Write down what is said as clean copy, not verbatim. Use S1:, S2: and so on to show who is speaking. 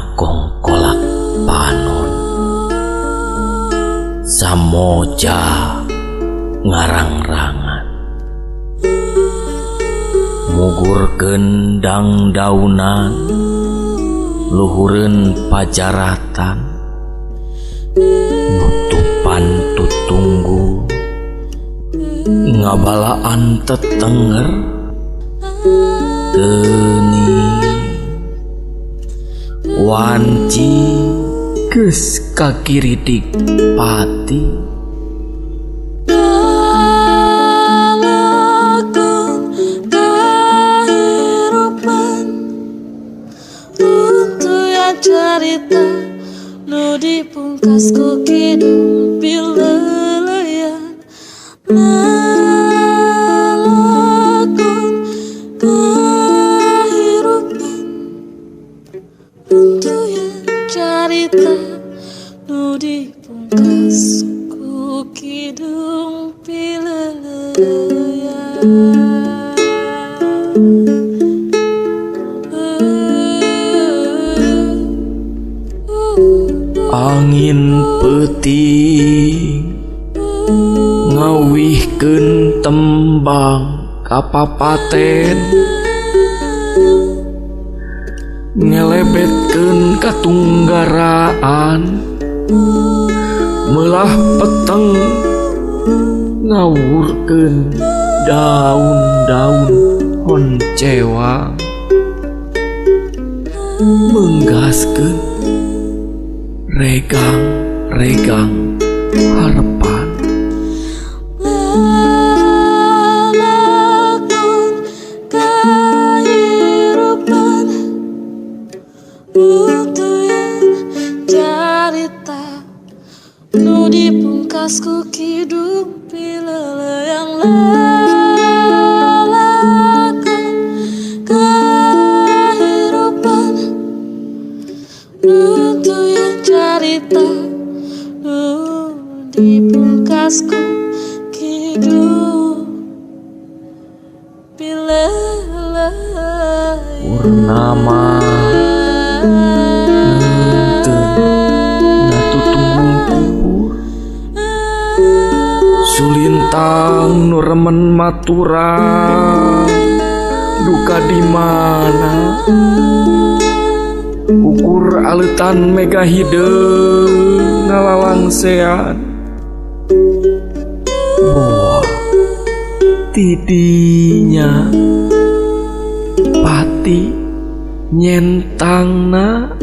S1: Ngakongkolak panon samoja ngarangrangan mugurkeun dangdaunan luhureun pajaratan nutupan tutunggu ngabalaan tetenger geuning wanci geus kakiritik pati.
S2: Lalakon kahirupan runtuyan carita nu dipungkas ku kidung pileleyan. Lalakon kahirupan runtuyan carita nu dipungkas ku kidung pileleyan.
S1: Angin peuting ngawihkeun tembang kapapaten ngelebetkeun katunggaraan meulah peteng ngawurkeun daun-daun honcewang menggaskeun regang-regang harapan.
S2: Lalakon kahirupan runtuyan carita nu dipungkas ku kidung pileleang. Lalakon kahirupan runtuyan carita nu dipungkas ku kidung pileleang.
S1: Purnama ngeunteun na tutunggul kubur sulintang nu remen maturang duka di mana ukur aleutan mega hideung ngalalangsean boa tidinya pati nyentangna.